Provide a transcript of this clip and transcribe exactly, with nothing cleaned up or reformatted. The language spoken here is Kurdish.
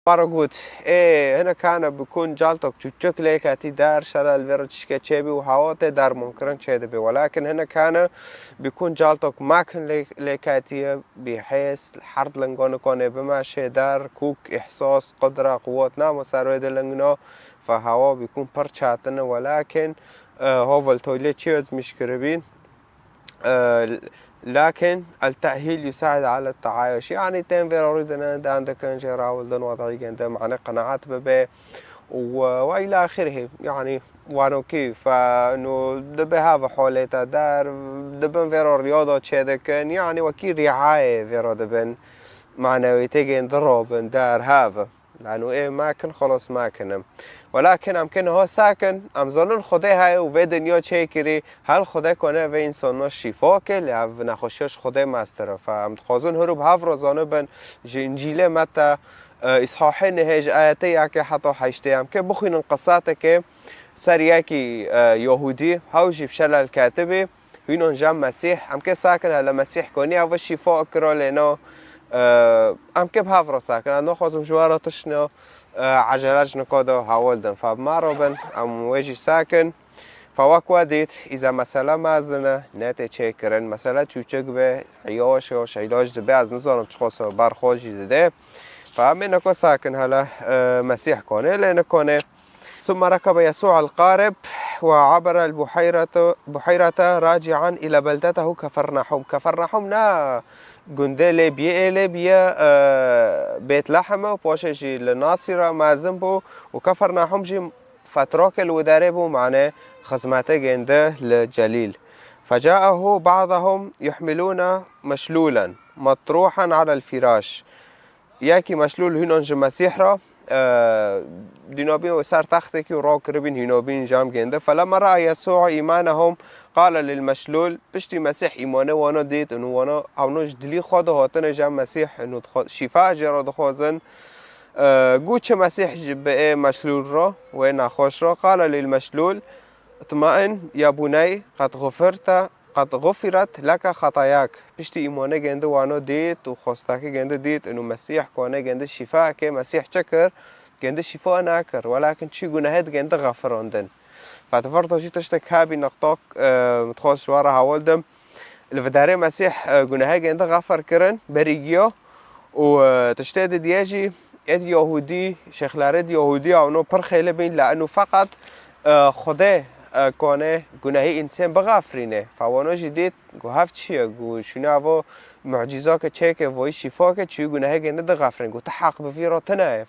Para got, ê, hinek hene bi kun caltok çûçik lêketî der, şere li vê re tişke çêbî û hewa tê dermankirin çêdibe. Welakin hinek hene bi kun caltok mekin lê-, lêketiye, bîhês, her di linga nikanê bimeşê der, kûk, îhsas, qudre, quwet namo ser wê di lingno, fe hewa bi kun pir çetin e, welakin, e, ha voltoylê çi ezmîş kiribîn, e, lakin التأهيل يساعد على التعايش. Yani tên vê rorî dine, dan dikin, jê rawildin, wadayî gende, mane qenaet bibe. Û, e, ve ila axirihî. Yani, wanokî, fe, no, dibe hava holêta der, dibin vê rorîya da çêdikin. Yani, wekî rîayê vê re dibin. Manewî tê gên dirobin, der, hava. Lano ê mekin, xelos mekinim. Welakin em kê niha sakin, em zanin Xwedê heye û vê dinya çêkirî, hel Xwedê kone vê insana şîfa ke, lê ev nexweşiya ji Xwedê mestir e. Fe em dixwazin hir û bi hev re zanibin, ji Încîlê Meta, e, îshahê nihê ji ayetê yekê heta heştê em kê bixwînin qisateke ser yekî, e, Yahûdî, hew jî bi şelel ketibî, hînon jam Mesîh, em kê sakin hele Mesîh konî ev şîfa kiro lê no, e, em kê bi hev re sakin. Ez naxwazim ji we re tiştino, e, ecele ji nika de hewil din. Fe bi me re bin, em wê jî sakin. Fe wek we dît, îza mesele mezin e, netê çêkirin. Mesele çûçik be, yavaş yavaş îlac dibe, ez nizanim çiqas ber xwe jî dide. Fe em ê nika sakin hele, e, Mesîh konê lê nikonê. ثم ركب يسوع القارب وعبر البحيرة، بحيرة راجعا إلى بلدته كفرناحوم. Kefernaxûm ne gundê Lêbiyê, ê Lêbiye, e, Bêtleheme û paşê jî li Nasîra mezin bû û Kefernaxûm jî fetrake li wê derê bû, mane xizmetê gêndi li Celîl. فجاءه بعضهم يحملون مشلولا مطروحا على الفراش. Yekî meşlûl hînon ji Mesîh re, e, dînabîn û ser textekî û rakiribîn hînabîn jam gêndi. فلما رأى يسوع إيمانهم قال للمشلول. Piştî Mesîh îmanê wana dît û wana hewno ji dilî xwe de hatine jam Mesîh û dixwe-, şîfa jê re dixwazin. E, got çi Mesîh ji bi ê meşlûl re, wê nexweş re, قال للمشلول اطمئن يا بني قد غفرت قد غفرت لك خطاياك. Piştî îmanê gêndi wano dît û xwestakî gêndi dît, û Mesîh kone gêndi şîfa ke, Mesîh çi kir? Gêndi şîfa nekir, welakin çi gunehê di gêndi xefirandin. Fetifer to jî tiştek hebî nextak, e, dixwaz ji we re hewil dim. Li vidarê Mesîh, e, gunehê gêndi xefir kirin, berî giya. Û, e, tiştê didiye jî, êd Yahûdî, şêxlerêd Yahûdî, ewno pir xêli bîn, le eno feqet, e, Xwedê, e, kone gunehî însên bixefrîne. Fe wano jî dît, got, hev çi ye? Got, şûne evo mucîza ke çêke, voyî şîfa ke, çi gunehê gêndi dixefrîn. Got, tu heq bi vî re tine ye. Fe